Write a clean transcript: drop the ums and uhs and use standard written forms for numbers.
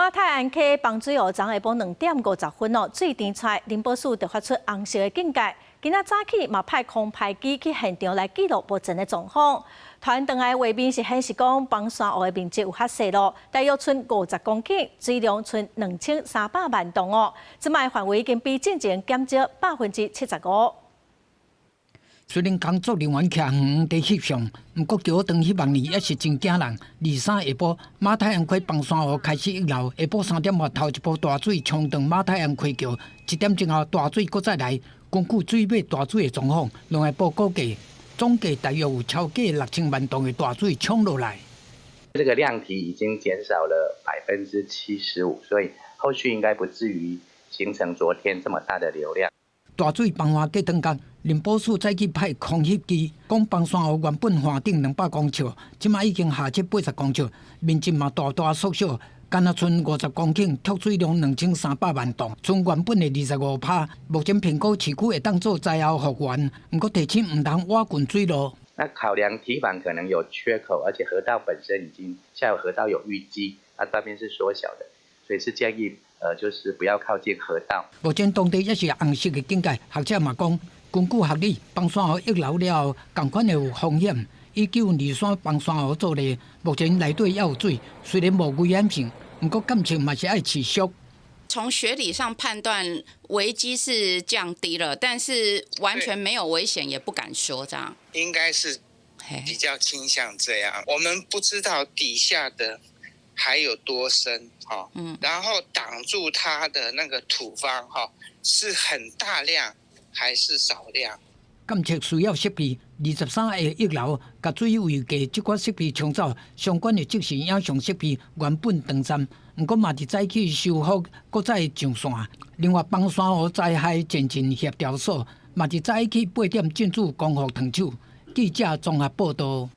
馬太鞍溪枋水湖昨下晡2點50分哦，水甜出來，林保署就發出紅色的警戒。今仔早起嘛派空拍機去現場來記錄目前的狀況。傳轉來畫面是顯示講枋山湖的面積有較細咯，大約賰50公頃，水量賰2300萬噸哦。這擺範圍已經比進前減少75%。雖然工作人員徛遠佇翕相，毋過橋長彼網呢猶是真驚人。23下晡，馬太鞍溪枋山湖開始溢流，下晡3點外頭一波大水沖斷馬太鞍溪橋，1點鐘後大水閣再來。根據水尾大水的狀況，農業部估計總計大約有超過6000萬噸的大水沖落來。這個量體已經減少了75%，所以後續應該不至於形成昨天這麼大的流量。大水崩岸過當工，林保署早起派空翕機，講枋山湖原本岸頂200公尺，這馬已經下切80公尺，面積嘛大大縮小，干焦賰50公頃，蓄水量2300萬噸，賰原本的25趴。目前評估市區會當做災後復原，毋過提醒毋通挖滾水路。那考量堤防可能有缺口，而且河道本身已經下游河道有淤積，那斷面是縮小的，所以是建議，就是不要靠近河道。目前當地猶是紅色的警戒，學者嘛講，根據學理，枋山湖溢流了後，仝款會有風險。以九二山枋山湖做例，目前內底猶有水，雖然無危險性，毋過監測嘛是愛持續。從學理上判斷，危機是降低了，但是完全沒有危險也不敢說這樣。應該是比較傾向這樣，我們不知道底下的還有多深，哈，然後擋住它的那個土方，哈，是很大量還是少量？監測需要設備，23下溢流，共水位計這款設備沖走，相關的即時影像設備原本斷站，毋過嘛佇早起修復，閣再上線。另外，枋山湖災害前進協調所嘛佇早起8點進駐光復糖手。記者綜合報道。